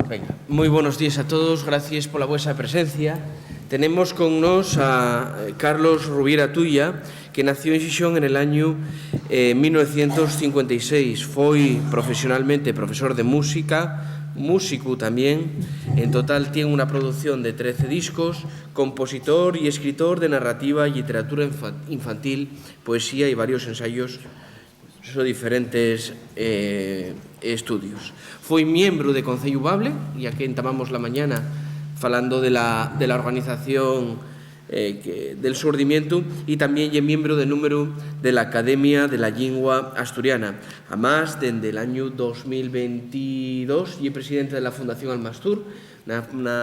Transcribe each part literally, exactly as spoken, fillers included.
Venga, mui bonos díes a todos, gracies pola vuesa presencia. Tenemos con nós a, eh, Carlos Rubiera Tuya, que nació en Xixón en el añu, eh, mil novecientos cincuenta y seis. Foi profesionalmente profesor de música, músicu tamién. En total tien una producción de trece discos, compositor y escritor de narrativa y literatura infa-, infantil, poesía y varios ensayos so diferentes, eh, estudios. Foi miembru de Conceyu Bable, ya que entamamos la mañana falando de la, de la organización, eh, que, del surdimientu, y tamién ye miembru de númberu de la Academia de la Llingua Asturiana. Amás, dende l'añu dos mil veintidós, ye presidente de la Fundación Almastur, una, una,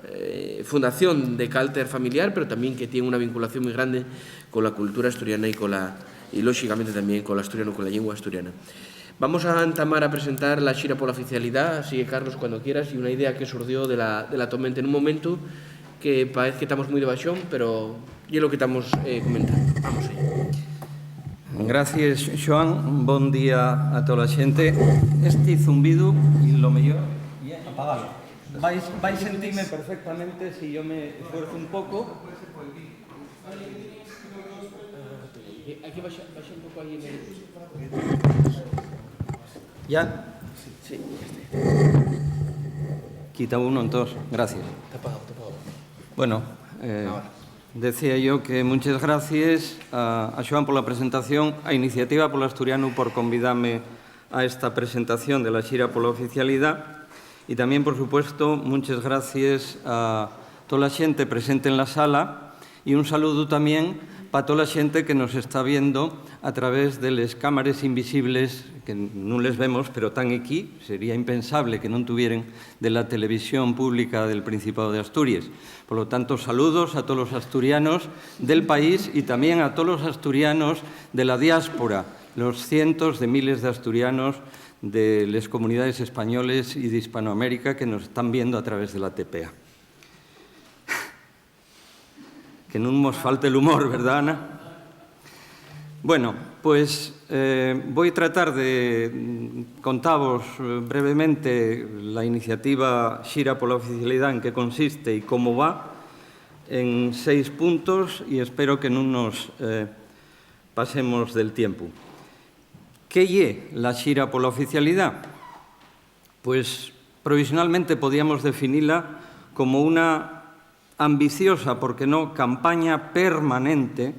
eh, fundación de calter familiar, pero tamién que tien una vinculación mui grande cola cultura asturiana y cola, y, lóxicamente, tamién col asturianu, cola llingua asturiana. Vamos a entamar a presentar la xira pola oficialidá, así que, Carlos, cuando quieras, y una idea que surdió de la, de la to mente nun momentu que paez que tamos mui de baxón, pero ye lo que tamos, eh, comentando. Vamos allá. Gracies, Xoán. Bon día a tola xente. Esti zumbidu, y lo meyor, ye apagalo. Vais, vais sentime perfectamente si yo me esfuerzo un poco. Hai que baixar, baixar un poco ahí en el... ¿Ya? Sí, ya está. Quita uno, entonces. Gracias. Está apagado, está apagado. Bueno, eh, ahora. Decía yo que munches gracies a, a Xoán pola presentación, a Iniciativa pol Asturianu por convidame a esta presentación de la xira pola oficialidá, y tamién, por supuesto, munches gracies a tola xente presente en la sala, y un saludu tamién pa tola xente que nos está viendo a través de les cámares invisibles, que nun les vemos, pero tán equí, sería impensable que nun tuvieren, de la televisión pública del Principado de Asturias. Polo tanto, saludos a tolos asturianos del país y tamién a tolos asturianos de la diáspora, los cientos de miles de asturianos de les comunidaes españoles y d'Hispanoamérica que nos están viendo a través de la T P A. Que nun mos falte l'humor, ¿verdá, Ana? Bueno, pues, eh, voi tratar de, mm, contavos, eh, brevemente la iniciativa Xira pola Oficialidá, en qué consiste y cómo va, en seis puntos, y espero que nun nos, eh, pasemos del tiempu. ¿Qué ye la Xira pola Oficialidá? Pues, provisionalmente podíamos definila como una ambiciosa, ¿por qué no?, campaña permanente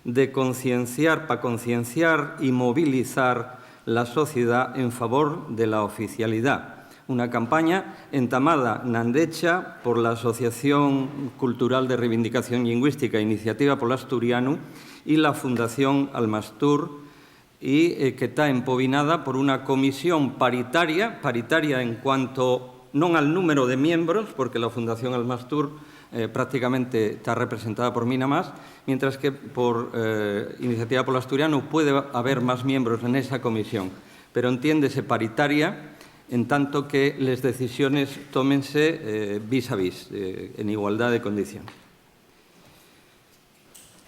de concienciar, pa concienciar y movilizar la sociedá en favor de la oficialidá. Una campaña entamada n'Andecha por la Asociación Cultural de Reivindicación Llingüística Iniciativa pol Asturianu y la Fundación Almastur, y, eh, que ta empobinada por una comisión paritaria, paritaria en cuanto non al número de miembros, porque la Fundación Almastur, eh, prácticamente ta representada por mina más, mientras que por, eh, Iniciativa pol Asturianu puede haber más miembros en esa comisión, pero entiéndese paritaria, en tanto que les decisiones tómense, eh, vis a vis, eh, en igualdá de condiciones.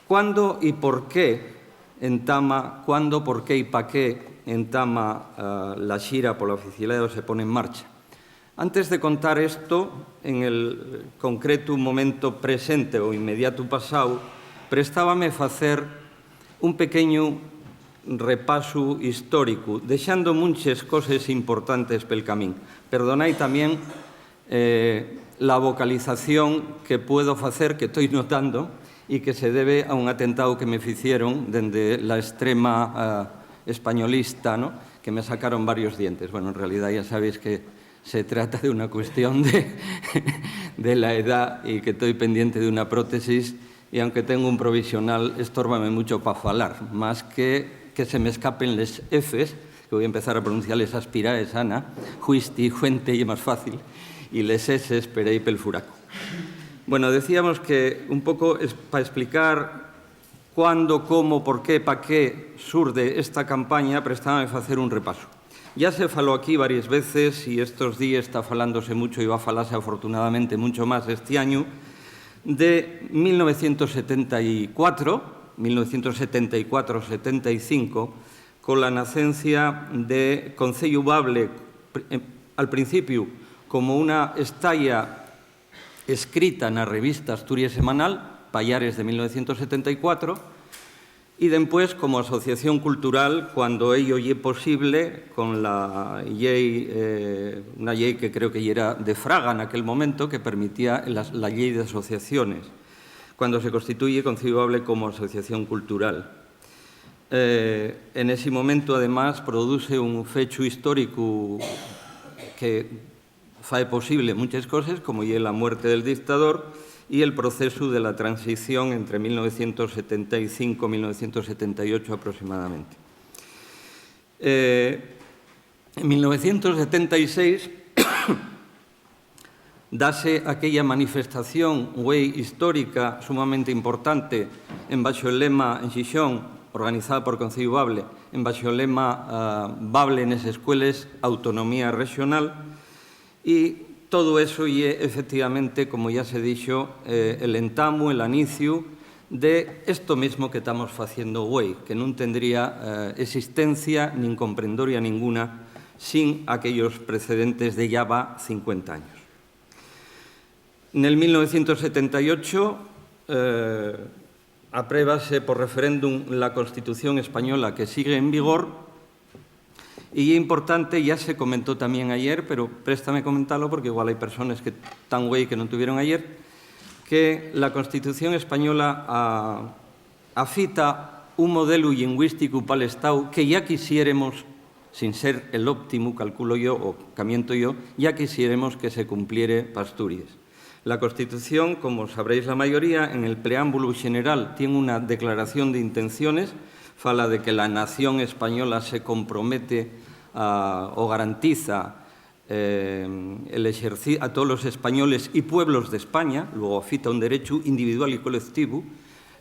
¿Cuándo y por qué entama, cuándo, por qué y pa qué entama, ah, la xira pola oficialidá o se pone en marcha? Antes de contar esto, en el concretu momento presente o inmediatu pasáu, prestábame facer un pequeñu repasu históricu, dexando munches coses importantes pel camín. Perdonái tamién eh, la vocalización que puedo facer, que toi notando, y que se debe a un atentao que me ficieron dende la extrema, eh, españolista, ¿no? Que me sacaron varios dientes. Bueno, en realidá ya sabéis que se trata de una cuestión de, de la edá y que toi pendiente d'una prótesis, y aunque tengo un provisional, estórbame mucho pa falar, más que que se m'escapen les efes, que voi empezar a pronunciar les aspiraes, Ana, juisti, juente, ye más fácil, y les eses, esperéi pel furacu. Bueno, decíamos que un poco es pa explicar cuándo, cómo, por qué, pa qué surde esta campaña, prestábame facer un repasu. Ya se faló aquí varias veces, y estos díes ta falándose mucho, y va falase afortunadamente mucho más esti añu, de mil novecientos setenta y cuatro, mil novecientos setenta y cuatro setenta y cinco, cola nacencia de Conceyu Bable, pri-, em, al principiu como una estaya escrita na revista Asturies Semanal, Payares de mil novecientos setenta y cuatro, y dempués como asociación cultural, cuando ello ye posible, con la llei, eh, una llei que creo que yera de Fraga en aquel momento, que permitía la, la llei de asociaciones, cuando se constituye Conceyu Bable como asociación cultural. Eh, en ese momento, además, produce un fechu histórico que fae posible munches coses, como ye la muerte del dictador y el procesu de la transición entre mil novecientos setenta y cinco y mil novecientos setenta y ocho aproximadamente. Eh, en mil novecientos setenta y seis dase aquella manifestación, güei, histórica, sumamente importante, en baxo el lema, en Xixón, organizada por Conceyu Bable, en baxo el lema, ah, Bable nes escueles, autonomía rexonal, y todo eso ye, efectivamente, como ya se dixo, eh, el entamu, el aniciu de esto mismo que tamos faciendo güei, que nun tendría, eh, existencia nin comprendoria ninguna sin aquellos precedentes de ya va cincuenta años. Nel mil novecientos setenta y ocho, eh, aprévase por referéndum la Constitución española, que sigue en vigor, y ye importante, ya se comentó también ayer, pero préstame comentalo porque igual hai persones que tán güei que non tuvieron ayer, que la Constitución española a-, afita un modelu llingüísticu pal Estao que ya quisiéremos, sin ser el óptimu, calculo yo, o camiento yo, ya quisiéremos que se cumpliere p'Asturies. La Constitución, como sabréis la mayoría, en el preámbulo xeneral tien una declaración d'intenciones, fala de que la nación española se compromete a, o garantiza, eh, el exerci-, a todos los españoles y pueblos de España, luego afita un derechu individual y colectivo,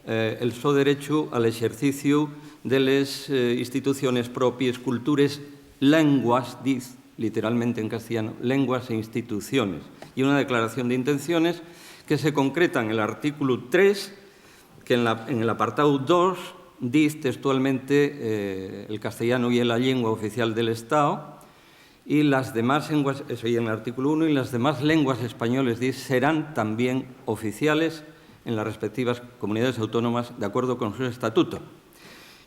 eh, el so derechu al exerciciu de les, eh, instituciones propies, cultures, lenguas, diz literalmente en castellano, lenguas e instituciones. Y una declaración de intenciones que se concreta en el artículo tres, que en la, en el apartado dos diz textualmente, eh, "El castellano ye la llingua oficial del Estao", y las demás lenguas, eso ye en el artículo uno, "y las demás lenguas españoles", diz, "serán también oficiales en las respectivas comunidades autónomas de acuerdo con su estatuto".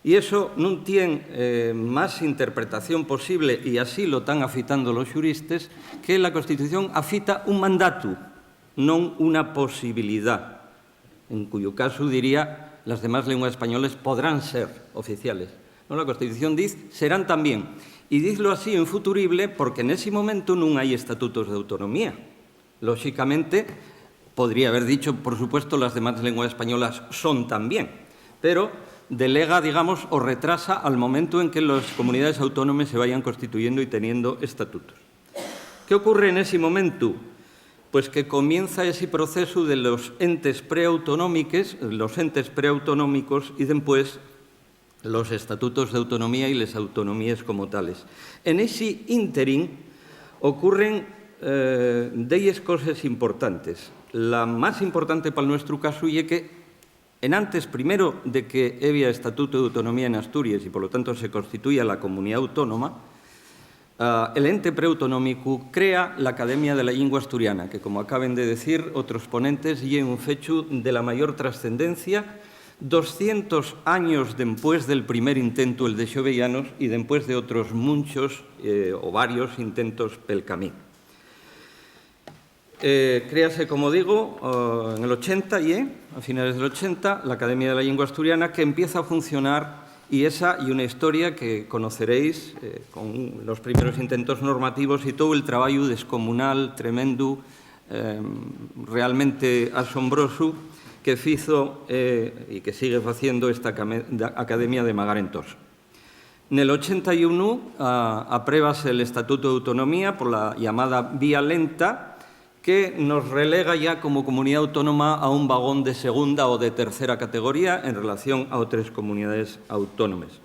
Y eso nun tien, eh, más interpretación posible, y así lo tán afitando los xuristes, que la Constitución afita un mandatu, non una posibilidá, en cuyo casu diría, "Las demás lenguas españoles podrán ser oficiales". No, la Constitución diz, "Serán también". Y dizlo así en futurible porque nesi momentu nun hai estatutos d'autonomía. Lóxicamente, podría haber dicho, por supuesto, "Las demás lenguas españolas son también", pero delega, digamos, o retrasa al momentu en que las comunidades autónomas se vayan constituyendo y teniendo estatutos. ¿Qué ocurre en ese momento? Pues que comienza ese proceso de los entes preautonómiques, los entes preautonómicos y después los estatutos de autonomía y les autonomíes como tales. En ese ínterin ocurren, eh, delles coses importantes. La más importante pal nuestru casu ye que enantes, primero, de que hevía Estatuto de Autonomía en Asturies y, polo tanto, se constituya la comunidá autónoma, ah, el ente preautonómicu crea l'Academia de la Llingua Asturiana, que, como acaben de decir otros ponentes, ye un fechu de la mayor trascendencia, doscientos años dempués del primer intentu, el de Xovellanos, y dempués de otros munchos, eh, o varios intentos pel camín. Eh, créase, como digo, eh, en el ochenta, ye, a finales del ochenta, la Academia de la Llingua Asturiana, que empieza a funcionar, y esa ye una historia que conoceréis, eh, con los primeros intentos normativos y todo el trabayu descomunal, tremendu, eh, realmente asombrosu que fizo, eh, y que sigue faciendo esta came-, da-, Academia de Magar Entós. Nel ochenta y uno, a, aprévase l'Estatutu d'Autonomía pola llamada Vía Lenta, que nos relega ya como comunidá autónoma a un vagón de segunda o de tercera categoría en relación a otres comunidaes autónomes.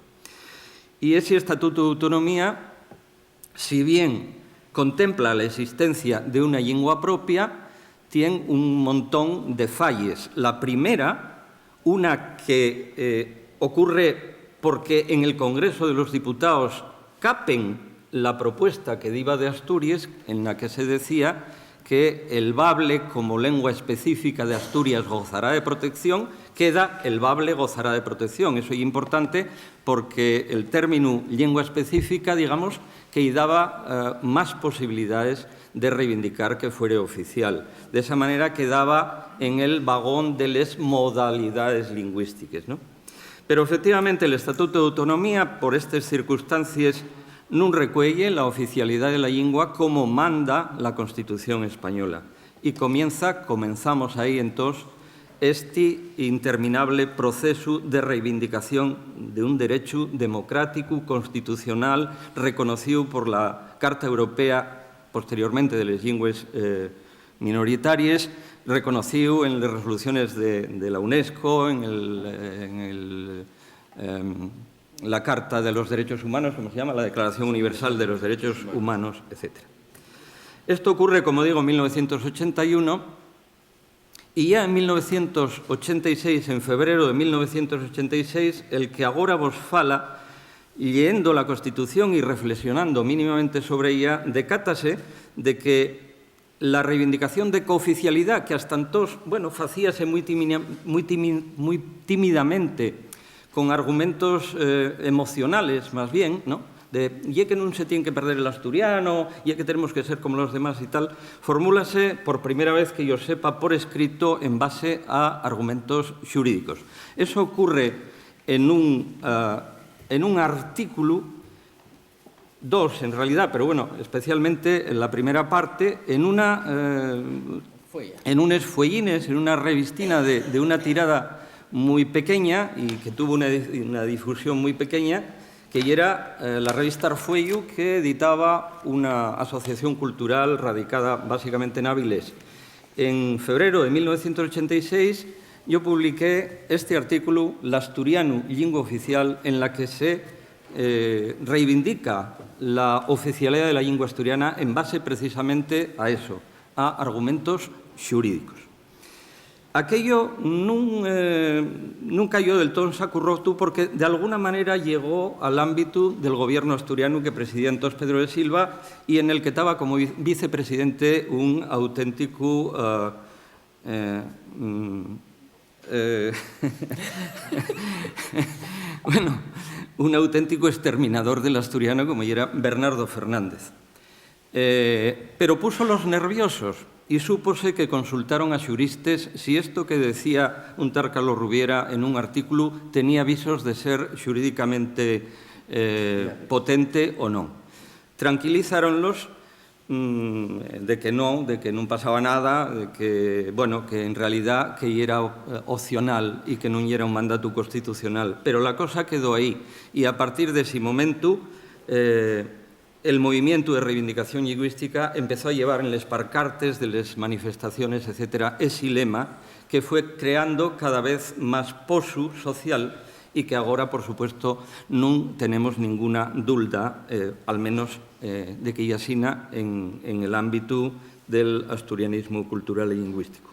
Y esi Estatutu d'Autonomía, si bien contempla la existencia de una llingua propia, tien un montón de falles. La primera, una que, eh, ocurre porque en el Congreso de los Diputaos capen la propuesta que diba de Asturies, en la que se decía que el bable como lengua específica de Asturies gozará de protección, queda el bable gozará de protección. Eso ye importante porque el términu lengua específica, digamos, que-y daba, eh, más posibilidaes de reivindicar que fuere oficial. De esa manera quedaba en el vagón de les modalidaes lingüístiques, ¿no? Pero, efectivamente, l'Estatutu d'Autonomía, por estes circunstancies, nun recueye la oficialidá de la llingua como manda la Constitución española. Y comienza, comenzamos ahí, entós, esti interminable procesu de reivindicación d'un derechu democráticu, constitucional, reconocíu por la Carta Europea, posteriormente, de les llingües, eh, minoritaries, reconocíu en les resoluciones de, de la UNESCO, en el, en el, em, la Carta de los Derechos Humanos, ¿cómo se llama? La Declaración Universal de los Derechos Humanos, etcétera. Esto ocurre, como digo, en mil novecientos ochenta y uno, y ya en mil novecientos ochenta y seis, en febrero de mil novecientos ochenta y seis, el que agora vos fala, lleendo la Constitución y reflexionando mínimamente sobre ella, decátase de que la reivindicación de cooficialidá, que hasta entós, bueno, facíase mui timina-, mui timi-, mui tímidamente, con argumentos, eh, emocionales, más bien, ¿no? De, "Ye que nun se tien que perder el asturiano, ye que tenemos que ser como los demás" y tal, formúlase por primera vez que yo sepa por escrito en base a argumentos xurídicos. Eso ocurre en un, ah, en un artículo, dos en realidad, pero bueno, especialmente en la primera parte, en una, eh, en unes fueyines, en una revistina de, de una tirada muy pequeña y que tuvo una, una difusión muy pequeña, que yera, eh, la revista Arfueyu, que editaba una asociación cultural radicada básicamente en Avilés. En febrero de mil novecientos ochenta y seis, yo publiqué este artículo, "L'asturianu, llingua oficial", en la que se, eh, reivindica la oficialidad de la llingua asturiana en base precisamente a eso, a argumentos xurídicos. Aquello nun, eh, nun cayó del todo en sacu rotu porque, de alguna manera, llegó al ámbitu del gobierno asturianu que presidía entós Pedro de Silva y en el que taba como vi-, vicepresidente un auténtico, eh, eh, mm, eh, bueno, un auténtico exterminador del asturiano como yera Bernardo Fernández. Eh, pero púsolos nerviosos y súpose que consultaron a xuristes si esto que decía un tal Carlos Rubiera en un artículo tenía visos de ser xurídicamente, eh, potente o non. Tranquilizáronlos, mm, de que non, de que nun pasaba nada, de que, bueno, que en realidá que yera, eh, opcional y que nun yera un mandatu constitucional. Pero la cosa quedó ahí, y a partir d'esi momentu, eh, el movimientu de reivindicación llingüística empezó a llevar en les parcartes de les manifestaciones, etcétera, esi lema que fue creando cada vez más posu social y que agora, por supuesto, nun tenemos ninguna dulda, eh, al menos, eh, de que ye asina en, en el ámbitu del asturianismu cultural y llingüístico.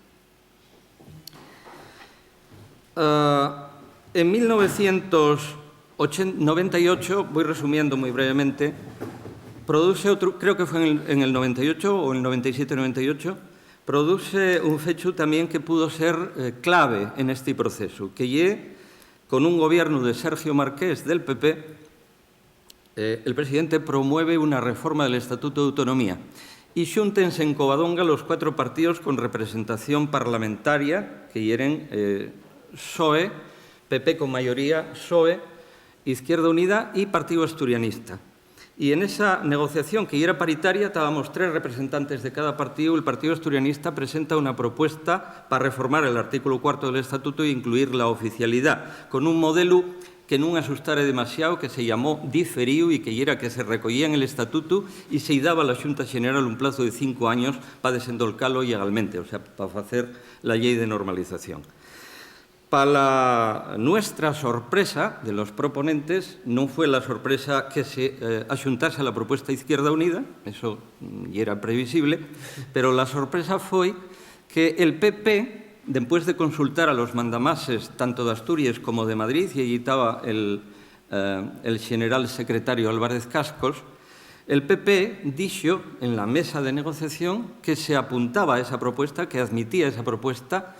Ah, en mil novecientos noventa y ocho, voy resumiendo muy brevemente, produce otro, creo que fue en el, en el noventa y ocho o en el noventa y siete noventa y ocho, produce un fechu también que pudo ser, eh, clave en este proceso, que ye con un gobierno de Sergio Marqués del P P, eh, el presidente promueve una reforma del Estatuto de Autonomía y xúntense en Covadonga los cuatro partíos con representación parlamentaria, que yeren, eh, PSOE, P P con mayoría, PSOE, Izquierda Unida y Partido Asturianista. Y en esa negociación, que yera paritaria, tábamos tres representantes de cada partío, el Partido Asturianista presenta una propuesta pa reformar el artículo cuarto del Estatuto y incluir la oficialidá, con un modelu que nun asustare demasiao, que se llamó diferíu y que yera que se recoyía en el Estatutu y se-y daba a la Xunta Xeneral un plazu de cinco años pa desendolcalo llegalmente, o sea, pa facer la Llei de Normalización. Pa la nuestra sorpresa, de los proponentes, nun fue la sorpresa que se, eh, axuntase a la propuesta Izquierda Unida, eso, mm, yera previsible, pero la sorpresa foi que el P P, dempués de consultar a los mandamases tanto d'Asturies como de Madrid, y allí taba el, eh, el xeneral secretario Álvarez Cascos, El P P dixo en la mesa de negociación que se apuntaba a esa propuesta, que admitía esa propuesta,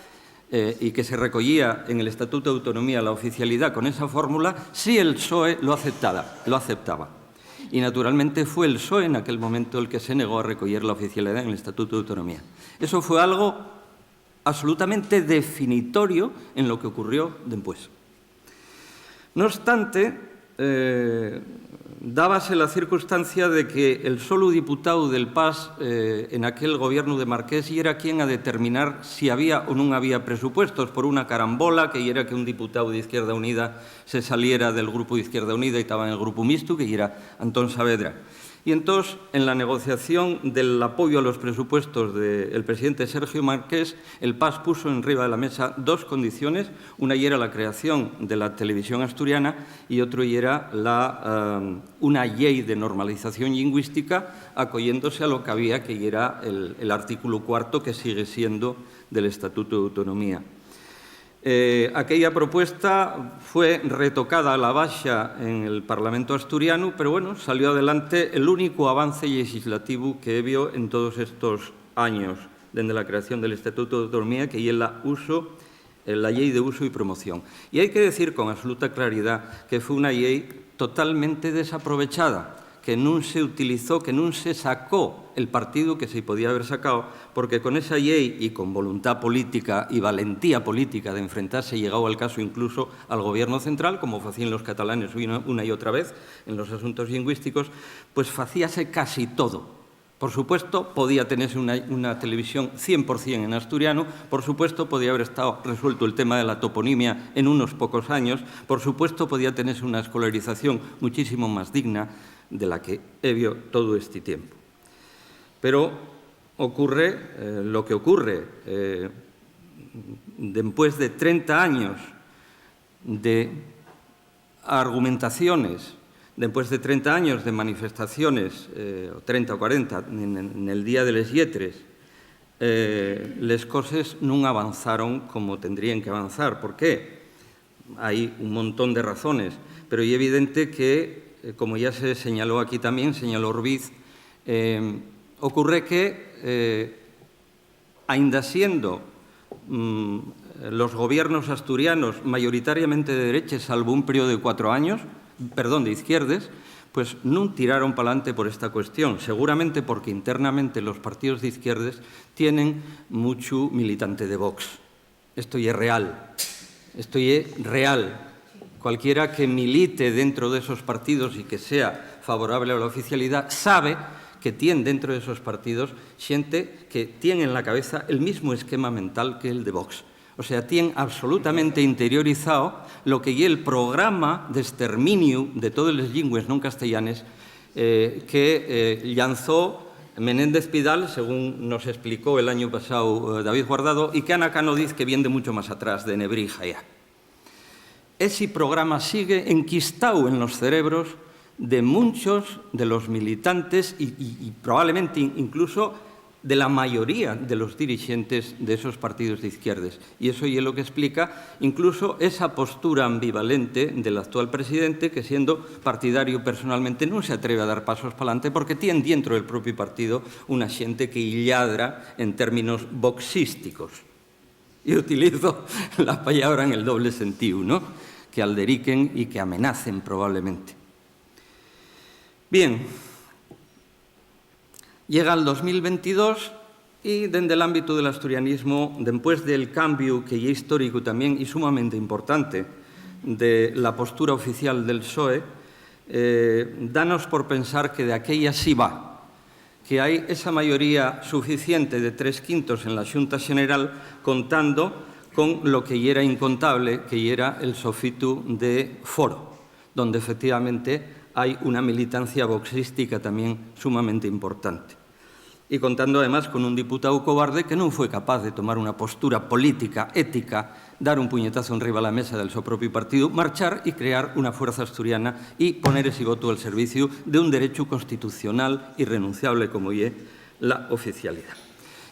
eh, y que se recoyía en el Estatuto de Autonomía la oficialidá con esa fórmula, si el PSOE lo aceptaba, lo aceptaba. Y, naturalmente, fue el PSOE en aquel momento el que se negó a recoyer la oficialidá en el Estatuto de Autonomía. Eso fue algo absolutamente definitorio en lo que ocurrió dempués. No obstante, eh, dábase la circunstancia de que el solu diputau del PAS, eh, en aquel gobiernu de Marqués yera quien a determinar si había o nun había presupuestos, por una carambola, que yera que un diputau d'Izquierda Unida se saliera del grupu d'Izquierda Unida y taba en el grupu mistu, que yera Antón Saavedra. Y entós, en la negociación del apoyu a los presupuestos del presidente Sergio Marqués, el PAS puso enriba de la mesa dos condiciones. Una yera la creación de la televisión asturiana y otro yera la, em, una llei de normalización lingüística, acoyéndose a lo que había, que yera el, el artículo cuarto, que sigue siendo del Estatuto de Autonomía. Eh, aquella propuesta fue retocada a la baxa en el Parlamento asturianu, pero, bueno, salió adelante el único avance legislativo que hebió en todos estos años, dende la creación del Estatuto de Autonomía, que ye la uso, eh, la Llei de Uso y Promoción. Y hai que decir con absoluta claridá que fue una llei totalmente desaprovechada, que nun se utilizó, que nun se sacó el partidu que se podía haber sacao, porque con esa llei y con voluntá política y valentía política de enfrentarse, llegao al caso incluso al gobierno central, como facían los catalanes una, una y otra vez en los asuntos lingüísticos, pues facíase casi todo. Por supuesto, podía tenese una, una televisión cien por cien en asturiano, por supuesto, podía haber estao resuelto el tema de la toponimia en unos pocos años, por supuesto, podía tenese una escolarización muchísimo más digna de la que hebió todo este tiempo. Pero ocurre, eh, lo que ocurre, eh, dempués de trenta años de argumentaciones, dempués de trenta años de manifestaciones, eh, o trenta o cuarenta, en, en el Día de les Lletres, eh, les coses nun avanzaron como tendríen que avanzar. ¿Por qué? Hai un montón de razones, pero ye evidente que, eh, como ya se señaló aquí también, señaló Orbiz, eh, ocurre que, eh, aínda siendo, mm, los gobiernos asturianos mayoritariamente de dereches, salvo un periodo de cuatro años, perdón, de izquierdes, pues nun tiraron p'alante por esta cuestión, seguramente porque internamente los partidos de izquierdes tienen muchu militante de Vox. Esto ye real. Esto ye real. Cualquiera que milite dentro de esos partidos y que sea favorable a la oficialidá sabe que tien dentro de esos partidos xente que tien en la cabeza el mismo esquema mental que el de Vox. O sea, tien absolutamente interiorizao lo que ye el programa d'esterminiu de todes les llingües non castellanes, eh, que, eh, llanzó Menéndez Pidal, según nos explicó el año pasado, eh, David Guardado, y que Ana Cano diz que vien de mucho más atrás, de Nebrija ya. Esi programa sigue enquistao en los cerebros de munchos de los militantes y, y, y probablemente in-, incluso de la mayoría de los dirixentes de esos partidos d'izquierdes. Y eso ye lo que explica incluso esa postura ambivalente del actual presidente, que, siendo partidario personalmente, nun se atreve a dar pasos p'alante porque tien dientro del propio partido una xente que-y lladra en términos voxísticos. Y utilizo la pallabra en el doble sentíu, ¿no? Que alderiquen y que amenacen probablemente. Bien, llega el dos mil ventidós y, dende l'ámbitu del asturianismo, dempués del cambiu que ye históricu tamién y sumamente importante de la postura oficial del PSOE, eh, danos por pensar que de aquella sí va, que hai esa mayoría suficiente de tres quintos en la Xunta Xeneral, contando con lo que yera incontable, que yera el sofitu de Foro, donde efectivamente hai una militancia voxística tamién sumamente importante. Y contando, además, con un diputau cobarde que nun fue capaz de tomar una postura política, ética, dar un puñetazu enriba la mesa del so propiu partidu, marchar y crear una fuerza asturiana y poner esi votu al serviciu d'un derechu constitucional irrenunciable como ye la oficialidá.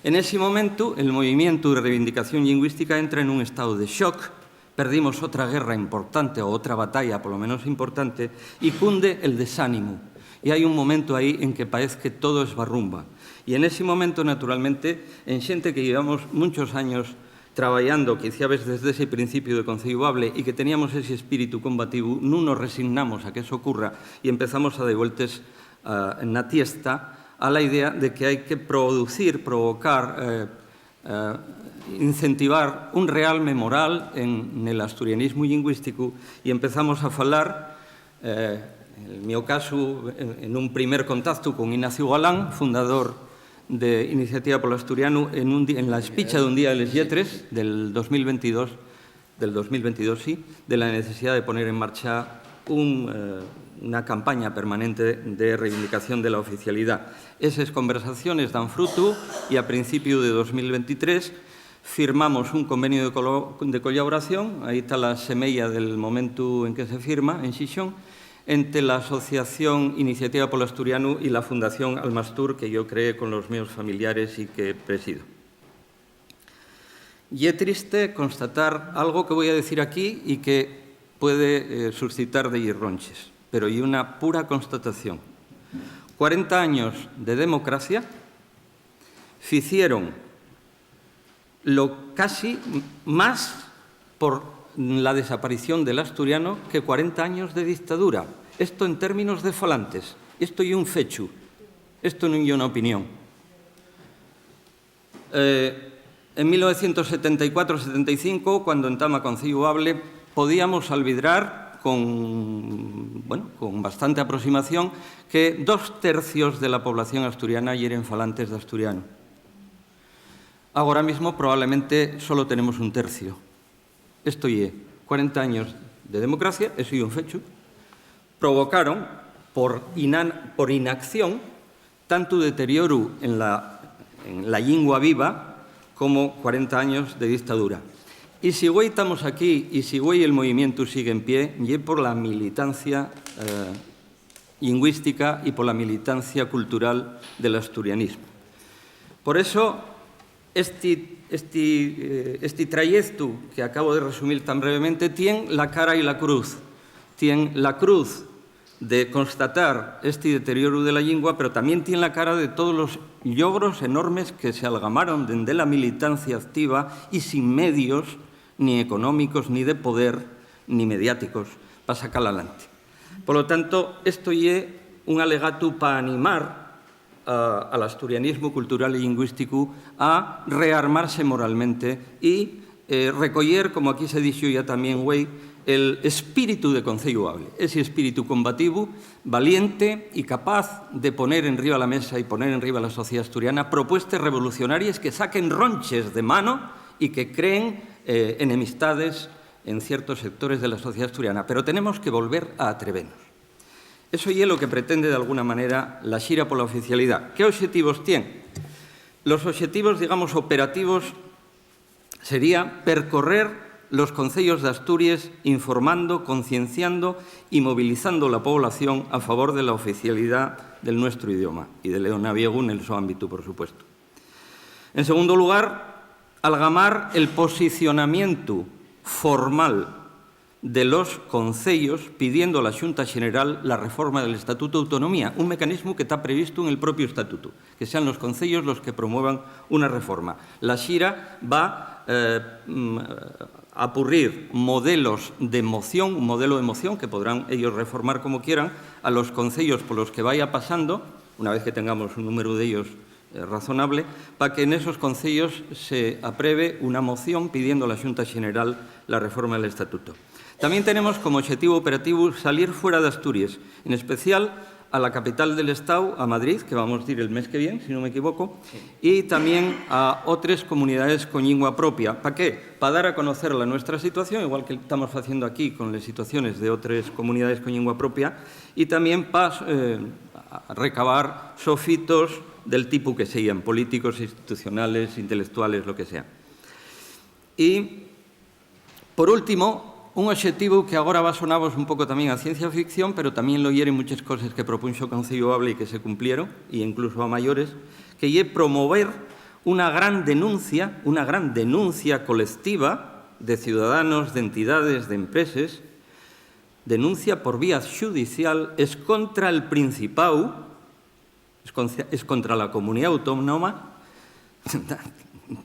En esi momentu, el movimientu de reivindicación llingüística entra en un estau de shock, perdimos otra guerra importante, o otra batalla, polo menos importante, y cunde el desánimu. Y hai un momento aí en que paez que todo esbarrumba. Y en ese momento, naturalmente, en xente que llevamos munchos años trabayando, quiciabes desde ese principiu de Conceyu Bable, y que teníamos ese espíritu combativu, nun nos resignamos a que eso ocurra y empezamos a dar vueltes, ah, na tiesta a la idea de que hai que producir, provocar, eh, eh, incentivar un realme moral en, nel asturianismu llingüísticu, y empezamos a falar, eh, en el mío casu, en, en un primer contactu con Ignacio Galán, fundador de Iniciativa pol Asturianu, en un di-, en la espicha d'un día de les lletres del dos mil veintidós, del dos mil veintidós, sí, de la necesidad de poner en marcha un, eh, una campaña permanente de reivindicación de la oficialidá. Eses conversaciones dan frutu y a principiu de dos mil veintitrés firmamos un conveniu de colo-, de collaboración, aí ta la semeya del momentu en que se firma, en Xixón, ente la Asociación Iniciativa pol Asturianu y la Fundación Almastur, que yo creé con los meos familiares y que presido. Ye triste constatar algo que voi a decir aquí y que puede, eh, suscitar de-y ronches, pero ye una pura constatación. Cuarenta años de democracia ficieron lo casi m-, más por la desaparición del asturiano que cuarenta años de dictadura. Esto en términos de falantes. Esto ye un fechu. Esto nun ye una opinión. Eh, en mil novecientos setenta y cuatro setenta y cinco, cuando entama Conceyu Bable, podíamos albidrar con, bueno, con bastante aproximación que dos tercios de la población asturiana yeren falantes d'asturianu. Agora mismo probablemente solo tenemos un tercio. Esto ye cuarenta años de democracia, eso ye un fechu. Provocaron por inan-, por inacción tantu deterioru en la, en la llingua viva como cuarenta años de dictadura. Y si güei tamos aquí, y si güei el movimientu sigue en pie, ye por la militancia, eh, llingüística y pola militancia cultural del asturianismu. Por eso, esti, esti, eh, esti trayectu que acabo de resumir tan brevemente tien la cara y la cruz. Tien la cruz de constatar esti deterioru de la llingua, pero tamién tien la cara de todos los llogros enormes que se algamaron dende la militancia activa y sin medios ni económicos, ni de poder, ni mediáticos, pa sacar alante. Polo tanto, esto ye un alegatu pa animar a, al asturianismu cultural y llingüísticu a rearmarse moralmente y, eh, recoyer, como aquí se dixo ya tamién güei, el espíritu de Conceyu Bable, ese espíritu combativu, valiente y capaz de poner enriba la mesa y poner enriba la sociedá asturiana propuestes revolucionaries que saquen ronches de mano y que creen, eh, enemistades en ciertos sectores de la sociedá asturiana. Pero tenemos que volver a atrevenos. Eso ye lo que pretende, d'alguna manera, la xira pola oficialidá. ¿Qué oxetivos tien? Los oxetivos, digamos, operativos sería percorrer los conceyos d'Asturies informando, concienciando y movilizando la población a favor de la oficialidá del nuestru idioma y del leonaviegu nel so ámbitu, por supuesto. En segundo lugar, algamar el posicionamientu formal de los conceyos pidiendo a la Xunta Xeneral la reforma del Estatutu d'Autonomía, un mecanismu que ta previstu en el propiu Estatutu, que sean los conceyos los que promuevan una reforma. La xira va, eh, mm, apurrir modelos de moción, un modelo de moción que podrán ellos reformar como quieran, a los conceyos polos que vaya pasando, una vez que tengamos un númberu d'ellos, eh, razonable, pa que nesos conceyos se apruebe una moción pidiendo a la Xunta Xeneral la reforma del Estatuto. Tamién tenemos como oxetivu operativu salir fuera d'Asturies, en especial a la capital del Estáu, a Madrid, que vamos dir el mes que vien, si nun m'equivoco, y tamién a otres comunidaes con llingua propia. ¿Pa qué? Pa dar a conocer la nuestra situación, igual que tamos faciendo aquí con les situaciones d'otres comunidaes con llingua propia, y tamién pa, eh, a-, recabar sofitos del tipu que sean, políticos, institucionales, intelectuales, lo que sea. Y, por último, un oxetivu que agora va sonavos un poco tamién a ciencia ficción, pero tamién lo yeren muches coses que propunxo Conceyu Bable y que se cumplieron, y incluso a mayores, que ye promover una gran denuncia, una gran denuncia colectiva de ciudadanos, d'entidades, d'empreses, denuncia por vía xudicial escontra'l Principáu, escontra, escontra la comunidá autónoma.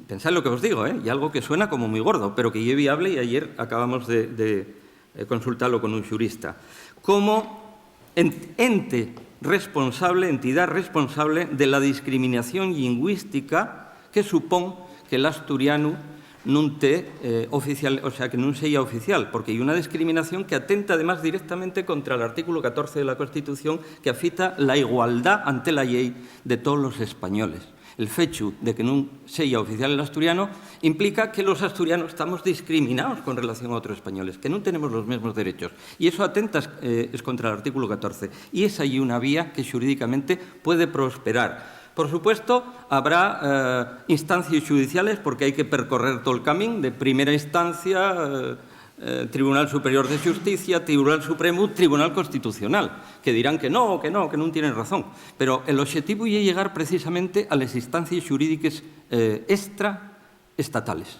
Pensad lo que os digo, ¿eh? Y algo que suena como muy gordo, pero que ye viable, y ayer acabamos de, de, eh, consultalo con un xurista. Como en-, ente responsable, entidá responsable de la discriminación lingüística que supón que l'asturianu nun te, eh, oficial, o sea, que nun seya oficial, porque ye una discriminación que atenta, además, directamente contra l'artículo catorce de la Constitución, que afita la igualdá ante la llei de tolos los españoles. El fechu de que nun seya oficial l'asturianu implica que los asturianos tamos discriminaos con relación a otros españoles, que nun tenemos los mesmos derechos. Y eso atenta, eh, escontra l'artículo catorce. Y esa ye una vía que xurídicamente puede prosperar. Por supuesto, habrá, eh, instancies xudiciales, porque hai que percorrer tol camín de primera instancia, eh, eh, Tribunal Superior de Xusticia, Tribunal Supremu, Tribunal Constitucional, que dirán que no, que no, que nun tienen razón. Pero el oxetivu ye llegar precisamente a les instancies xurídiques, eh, extraestatales.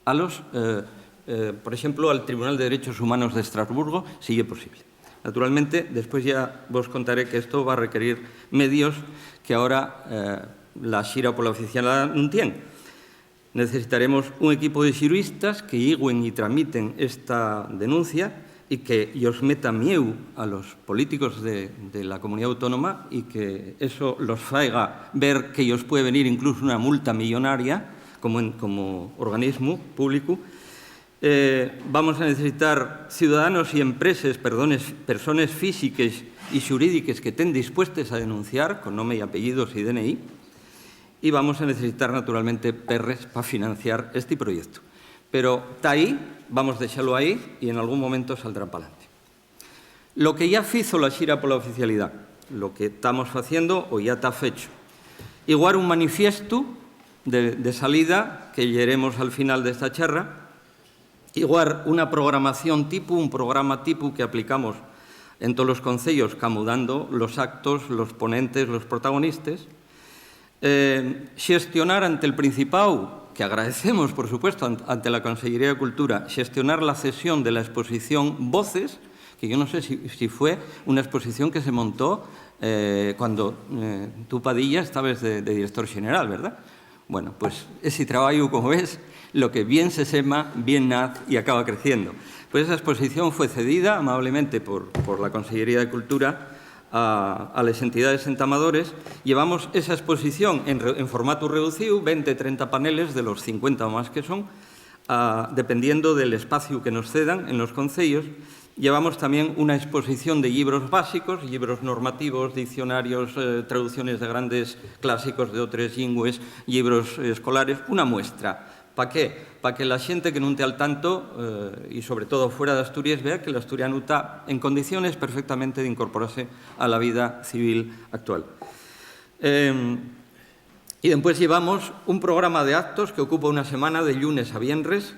A los, eh, eh, por exemplu, al Tribunal de Derechos Humanos de Estrasburgo, si ye posible. Naturalmente, después ya vos contaré que esto va a requerir medios que ahora, eh, la xira pola oficialidá nun tien. Necesitaremos un equipo de xuristas que yigüen y tramiten esta denuncia y que yos meta mieu a los políticos de, de la comunidá autónoma y que eso los faiga ver que yos puede venir incluso una multa millonaria como en, como organismu públicu. Eh, vamos a necesitar ciudadanos y empreses, perdones, persones físiques y xurídiques que estén dispuestes a denunciar con nome y apellidos y D N I. Y vamos a necesitar, naturalmente, perres pa financiar esti proyectu. Pero ta ahí, vamos dexalo ahí y en algún momento saldrá p'alante. Lo que ya fizo la xira pola oficialidá, lo que tamos faciendo o ya ta fecho. Igual un manifiestu de, de salida que lleremos al final d'esta charra, igual una programación tipu, un programa tipu que aplicamos en tolos conceyos, camudando los actos, los ponentes, los protagonistes. Eh, xestionar ante el Principáu, que agradecemos, por supuesto, an-, ante la Consellería de Cultura, xestionar la cesión de la exposición Voces, que yo no sé si, si fue una exposición que se montó, eh, cuando, eh, tú, Padilla, estabes de, de director xeneral, ¿verdad? Bueno, pues esi trabayu, como ves, lo que bien se sema, bien naz y acaba creciendo. Pues esa exposición fue cedida amablemente por, por la Consellería de Cultura a, a les entidades entamadores. Llevamos esa exposición en re-, en formatu reducíu, venti, trenta paneles de los cincuenta o más que son, a, dependiendo del espaciu que nos cedan en los conceyos. Llevamos tamién una exposición de llibros básicos, llibros normativos, diccionarios, eh, traducciones de grandes clásicos d'otres llingües, llibros, eh, escolares, una muestra. Pa qué? Pa que la xente que nun tea al tanto, eh, y sobre todo fuera d'Asturies, vea que l'asturianu ta en condiciones perfectamente d'incorporase a la vida civil actual. Em, y dempués llevamos un programa de actos que ocupa una semana de llunes a vienres,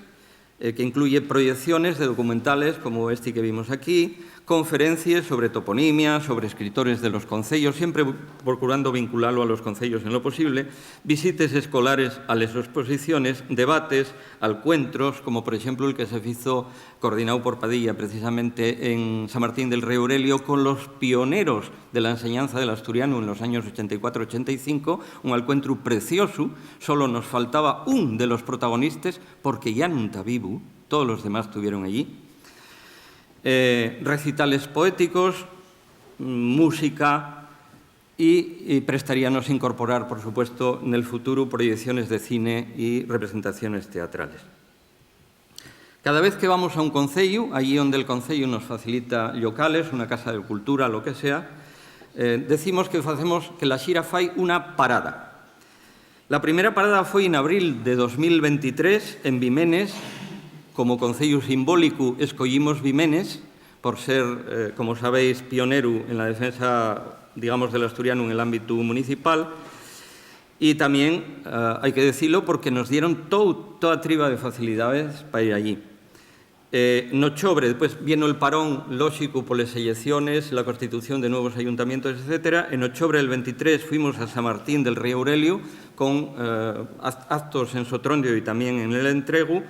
eh, que incluye proyecciones de documentales como esti que vimos aquí, conferencies sobre toponimia, sobre escritores de los conceyos, siempre bu-, procurando vinculalo a los conceyos en lo posible, visites escolares a les exposiciones, debates, alcuentros, como por exemplu el que se fizo coordinao por Padilla precisamente en San Martín del Rei Aurelio con los pioneros de la enseñanza del asturiano en los años ochenta y cuatro ochenta y cinco, un alcuentru preciosu, solo nos faltaba un de los protagonistes, porque ya nun ta vivu, todos los demás estuvieron allí. Eh, recitales poéticos, mm, música, y, y prestaríanos incorporar, por supuesto, nel futuru proyecciones de cine y representaciones teatrales. Cada vez que vamos a un conceyu, allí onde el conceyu nos facilita llocales, una casa de cultura, lo que sea, eh, decimos que facemos, que la xira fai una parada. La primera parada foi en abril de dos mil ventitrés en Bimenes. Como conceyu simbólicu escoyimos Bimenes por ser, eh, como sabéis, pioneru en la defensa, digamos, del asturianu en el ámbitu municipal. Y tamién, eh, hai que decilo porque nos dieron tou-, toa triba de facilidades pa ir allí. Eh, n'ochobre, después vieno el parón lóxicu poles elecciones, la constitución de nuevos ayuntamientos, etcétera. En ochobre del ventitrés fuimos a San Martín del Rei Aurelio con, eh, act-, actos en Sotrondio y tamién en El Entregu.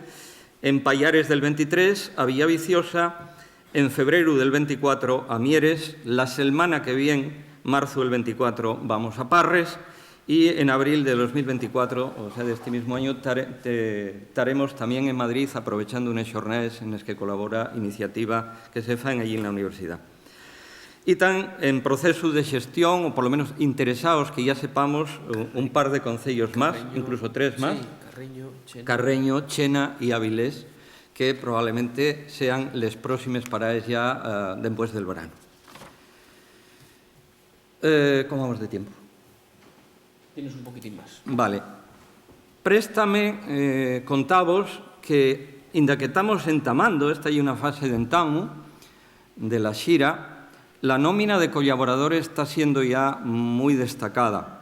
En Payares del ventitrés, a Villaviciosa. en febreru del venticuatro a Mieres, la selmana que vien, marzu del venticuatro, vamos a Parres, y en abril de dos mil venticuatro, o sea, de este mismo año, tare-, te-, taremos también en Madrid, aprovechando unes xornaes en les que colabora iniciativa que se fan allí en la universidad. Y tán en procesu de xestión, o polo menos interesaos que ya sepamos, u-, un par de concellos más, Carreño, incluso tres más. Sí, Carreño, Chena. Carreño, Chena y Avilés, que probablemente sean les próximes paraes ya, ah, dempués del verano. Eh, ¿cómo vamos de tiempo? Tienes un poquitín más. Vale. Préstame, eh, contavos que, inda que tamos entamando, esta ye una fase d'entamu de la xira, la nómina de collaboradores ta siendo ya mui destacada.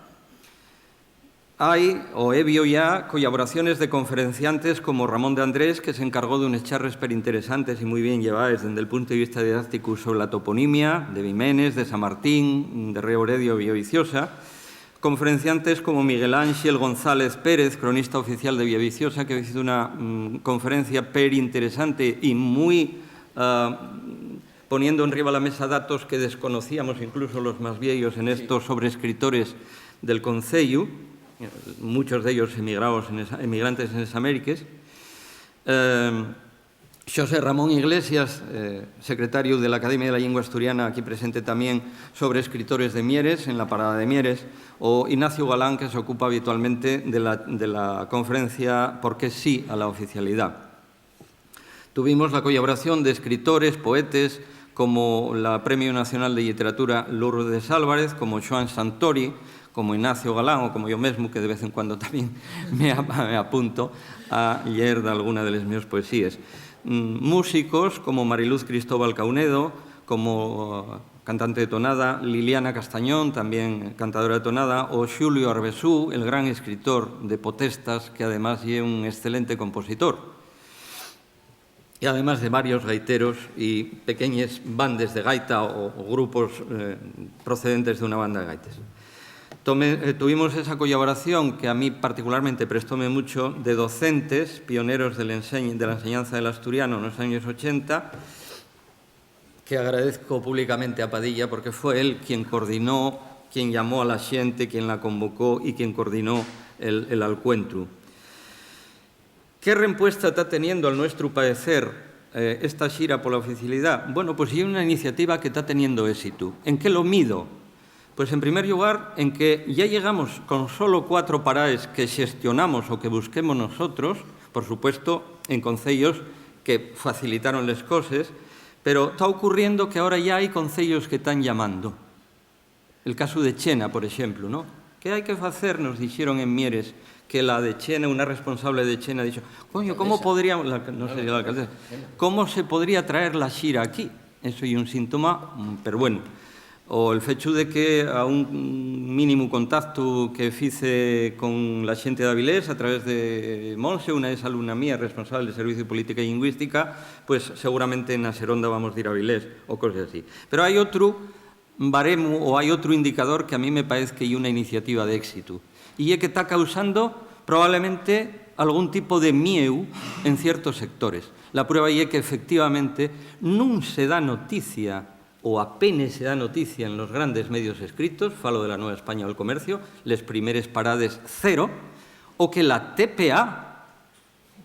Hai, o he vio ya, collaboraciones de conferenciantes como Ramón de Andrés, que s'encargó d'unes charres perinteresantes y mui bien llevaes dende'l puntu de vista didácticu sobre la toponimia de Bimenes, de San Martín, de Río Bredio, Villaviciosa. Conferenciantes como Miguel Ángel González Pérez, cronista oficial de Villaviciosa, que hizo una, mm, conferencia perinteresante y mui, ah, poniendo enriba la mesa datos que desconocíamos, incluso los más vieyos en Sí. esto, sobre escritores del conceyu, muchos d'ellos emigraos en esa, emigrantes en les Américas. Em, Xosé Ramón Iglesias, eh, secretariu de la Academia de la Llingua Asturiana, aquí presente tamién, sobre escritores de Mieres, en la parada de Mieres, o Ignacio Galán, que s'ocupa habitualmente de la, de la conferencia ¿Por qué sí a la oficialidá? Tuvimos la collaboración d'escritores, poetes, como la Premio Nacional de Lliteratura Lourdes Álvarez, como Xoán Santori, como Ignacio Galán o como yo mesmu, que de vez en cuando tamién me ap-, me apunto a lleer dalguna de les mees poesíes. Mm, músicos como Mariluz Cristóbal Caunedo, como cantante de tonada, Liliana Castañón, tamién cantadora de tonada, o Xulio Arbesú, el gran escritor de potestas, que además ye un excelente compositor. Y además de varios gaiteros y pequeñes bandes de gaita o, o grupos, eh, procedentes d'una banda de gaites. Tome-, eh, tuvimos esa collaboración que a mí particularmente prestóme mucho de docentes, pioneros del enseñ-, de la enseñanza del asturiano en los años ochenta, que agradezco públicamente a Padilla porque fue él quien coordinó, quien llamó a la xente, quien la convocó y quien coordinó el, el alcuentru. ¿Qué rempuesta ta teniendo, al nuestru paecer, eh, esta xira pola oficialidá? Bueno, pues ye una iniciativa que ta teniendo ésitu. ¿En qué lo mido? Pues, en primer llugar, en que ya llegamos con solo cuatro paraes que xestionamos o que busquemos nosotros, por supuesto, en concellos que facilitaron les coses, pero ta ocurriendo que ahora ya hai concellos que tán llamando. El casu de Chena, por exemplu, ¿no? ¿Qué hai que facer? Nos dixeron en Mieres que la de Chena, una responsable de Chena, dixo: "Coño, ¿cómo Alcaldesa. podríamos", la, no sé si la alcaldesa, Chena. "¿Cómo se podría traer la xira aquí?". Eso ye un síntoma, mm, pero bueno. O el fechu de que a un mínimu contactu que fice con la xente d'Avilés a través de Monse, una ex alumna mía responsable de Serviciu de Política Llingüística, pues seguramente na Xeronda vamos dir Avilés o coses así. Pero hai otru baremu o hai otru indicador que a mí me paez que ye una iniciativa d'éxitu, y ye que ta causando probablemente algún tipo de mieu en ciertos sectores. La prueba ye que, efectivamente, nun se da noticia, o apenes se da noticia en los grandes medios escritos, falo de La Nueva España o El Comercio, les primeres parades, cero, o que la T P A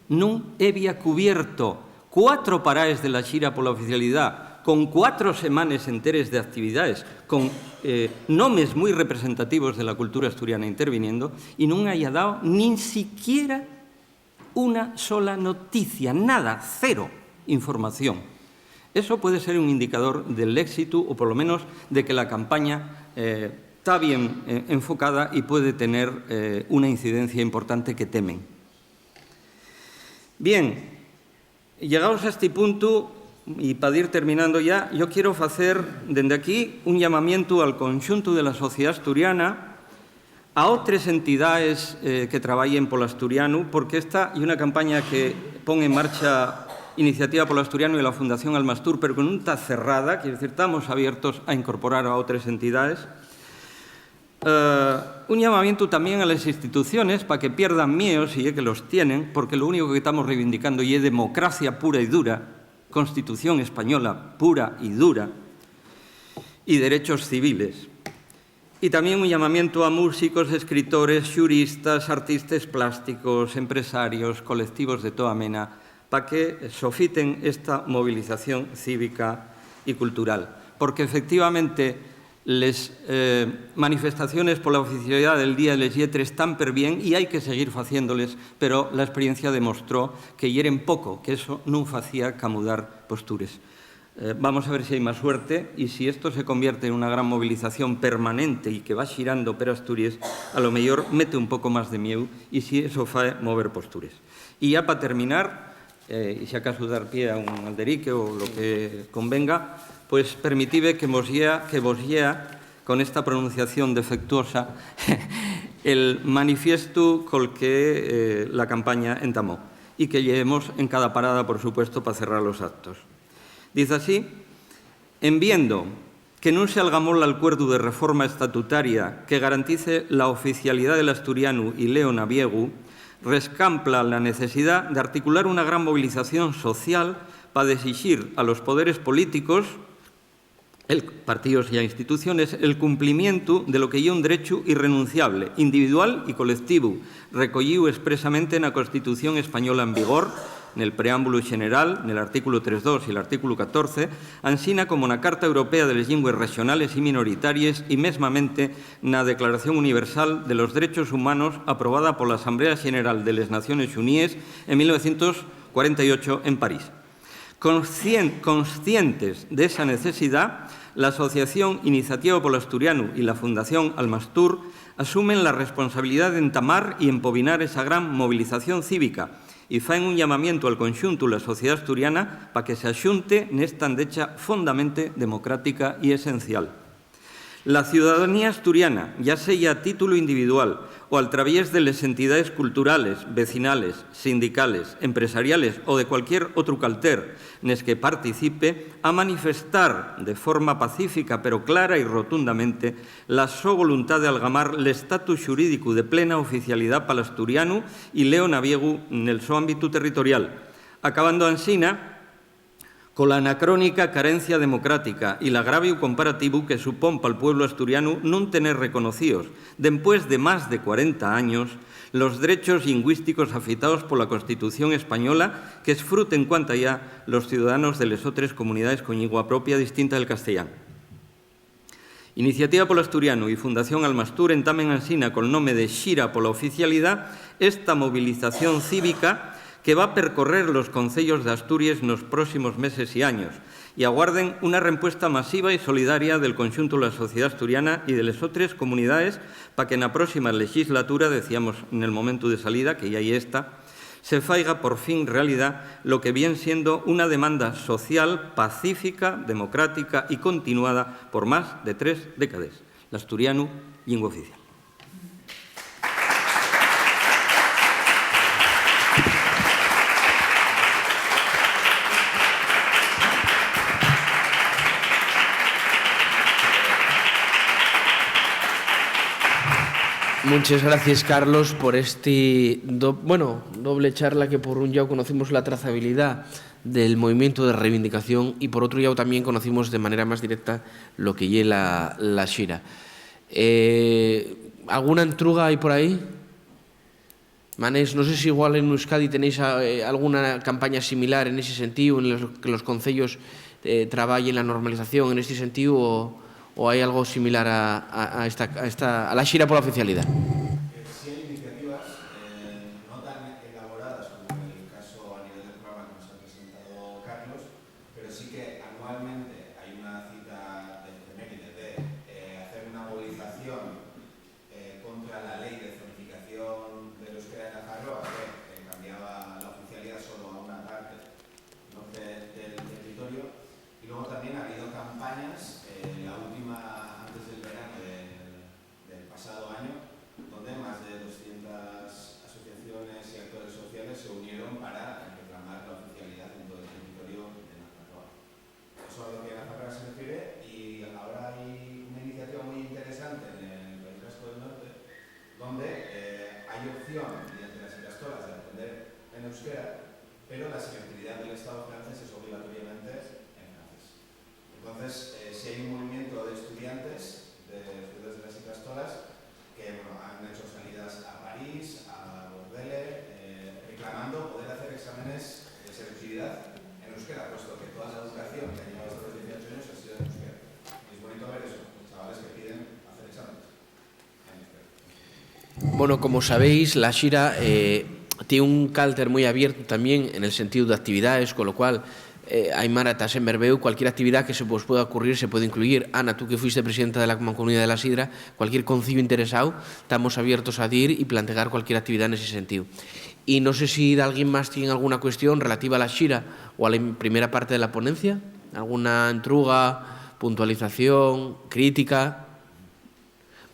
nun hebía cubierto cuatro paraes de la xira pola oficialidá, con cuatro semanes enteres d'actividaes, con, eh, nomes mui representativos de la cultura asturiana interviniendo, y nun haya dao nin siquiera una sola noticia, nada, cero información. Eso puede ser un indicador del éxitu, o polo menos de que la campaña, eh, ta bien, eh, enfocada y puede tener, eh, una incidencia importante que temen. Bien, llegaos a esti puntu, y pa dir terminando ya, yo quiero facer dende aquí un llamamientu al conxuntu de la sociedá asturiana, a otres entidaes, eh, que trabayen pol asturianu, porque esta ye una campaña que pon en marcha Iniciativa pol Asturianu y la Fundación Almastur, pero que nun ta cerrada, quiero decir, tamos abiertos a incorporar a otres entidaes. Eh, un llamamientu tamién a les instituciones pa que pierdan mieu, si ye que los tienen, porque lo único que tamos reivindicando ye democracia pura y dura, Constitución española pura y dura y derechos civiles. Y tamién un llamamientu a músicos, escritores, xuristas, artistes plásticos, empresarios, colectivos de toa mena, pa que sofiten esta movilización cívica y cultural. Porque, efectivamente, les, eh, manifestaciones pola oficialidá del Día de les Lletres tán perbién y hai que seguir faciéndoles, pero la experiencia demostró que yeren poco, que eso nun facía camudar postures. Eh, vamos a ver si hai más suerte y si esto se convierte en una gran movilización permanente y que va xirando per Asturies, a lo meyor mete un poco más de mieu y si eso fae mover postures. Y ya pa terminar, eh, y si acaso dar pie a un alderique o lo que convenga, pues permitide que vos llea, que vos llea con esta pronunciación defectuosa el manifiestu col que, eh, la campaña entamó y que lleemos en cada parada, por supuesto, pa cerrar los actos. Diz así: "En viendo que nun se algamó l'alcuerdu de reforma estatutaria que garantice la oficialidá del asturianu y leo naviegu, rescampla la necesidá d'articular una gran movilización social pa d'esixir a los poderes políticos, el, partíos ya instituciones, el cumplimientu de lo que ye un drechu irrenunciable, individual y colectivu, recoyíu espresamente na Constitución española en vigor, nel preámbulu xeneral, nel artículu tres dos y l'artículu catorce, ansina como na Carta Europea de les Llingües Rexonales y Minoritaries y mesmamente na Declaración Universal de los Drechos Humanos aprobada pola Asamblea Xeneral de les Naciones Xuníes en mil novecientos cuarenta y ocho en París". Conscien-, conscientes d'esa necesidá, l'Asociación Iniciativa pol Asturianu y la Fundación Almastur asumen la responsabilidá d'entamar y empobinar esa gran movilización cívica y faen un llamamientu al conxuntu la sociedá asturiana pa que s'axunte nesta andecha fondamente democrática y esencial. La ciudadanía asturiana, ya seya a títulu individual o al traviés de les entidaes culturales, vecinales, sindicales, empresariales o de cualquier otru calter nes que participe, ha manifestar de forma pacífica pero clara y rotundamente la so voluntá d'algamar l'estatus xurídicu de plena oficialidá pal asturianu y leo naviegu nel so ámbitu territorial, acabando ansina cola anacrónica carencia democrática y l'agraviu comparativu que supón pal pueblu asturianu nun tener reconocíos, dempués de más de cuarenta años, los drechos llingüísticos afitaos pola Constitución española qu'esfruten cuantayá los ciudadanos de les otres comunidaes con llingua propia distinta del castellán. Iniciativa pol Asturianu y Fundación Almastur entamen ansina col nome de Xira pola Oficialidá esta movilización cívica que va percorrer los conceyos d'Asturies nos próximos meses y años, y aguarden una rempuesta masiva y solidaria del conxuntu la sociedá asturiana y de les otres comunidaes pa que na próxima lexislatura, decíamos nel momentu de salida, que ya ye esta, se faiga por fin realidá lo que vien siendo una demanda social pacífica, democrática y continuada por más de tres décades, l'asturianu, llingua oficial. Munches gracies, Carlos, por esti do-, bueno, doble charla que por un llau conocimos la trazabilidá del movimientu de reivindicación y por otru llau tamién conocimos de manera más directa lo que ye la, la xira. Eh, alguna entruga hai por aí? Manés, no sé si igual en Euskadi tenéis a, eh, alguna campaña similar en ese sentido, en los que los concellos, eh, trabayen la normalización en este sentido, o, o hai algo similar a, a, a esta, a esta, a la xira pola oficialidá. Eh, sí hai iniciativas, eh, no tan elaboradas como el caso a nivel del programa que nos ha presentado Carlos, pero sí que anualmente hay una cita de efeméride de, eh, hacer una movilización, eh, contra la ley de zonificación del euskera de Nafarroa, que, eh, cambiaba la oficialidad solo a una parte, ¿no?, de, del territorio. Y luego también ha habido campañas, eh, la última antes del verano del, del pasado año, donde más de doscientas asociaciones y actores sociales se unieron para reclamar la oficialidad en todo el territorio de Nafarroa. Eso a lo que Nafarroa se refiere, y ahora hay una iniciativa muy interesante en el País Vasco del Norte, donde, eh, hay opción, mediante las ikastolas, de aprender en euskera, pero la selectividad del Estado francés es obligatoriamente en francés. Entonces, eh, si hay un movimiento de estudiantes, de estudiantes de las Islas Toras, que, bueno, han hecho salidas a París, a Bordeaux, eh, reclamando poder hacer exámenes de selectividad en euskera, puesto que toda la educación que ha llegado hasta los dieciocho años ha sido en euskera. Y es bonito ver eso, chavales que piden hacer exámenes. Bueno, como sabéis, la xira eh, tiene un cálter muy abierto también en el sentido de actividades, con lo cual eh, Aymara, tas en Berbéu, cualquier actividad que se vos pueda ocurrir se puede incluir. Ana, tú que fuiste presidenta de la Mancomunidad de la Sidra, cualquier concillo interesado, estamos abiertos a dir y plantear cualquier actividad en ese sentido. Y no sé si alguien más tiene alguna cuestión relativa a la xira o a la primera parte de la ponencia, alguna entruga, puntualización, crítica.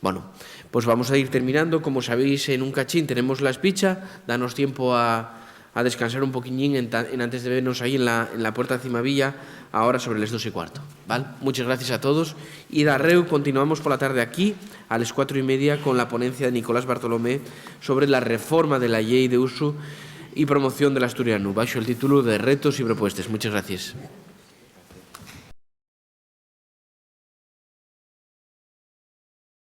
Bueno, pues vamos a ir terminando. Como sabéis, en un cachín tenemos la espicha, danos tiempo a, a descansar un poquiñín en, ta- en antes de vernos ahí en la, en la puerta Cimavilla, ahora sobre las dos y cuarto. ¿Val? Muchas gracias a todos. Y darreu continuamos por la tarde aquí a las cuatro y media con la ponencia de Nicolás Bartolomé sobre la reforma de la ley de uso y promoción del asturiano, bajo el título de Retos y Propuestas. Muchas gracias.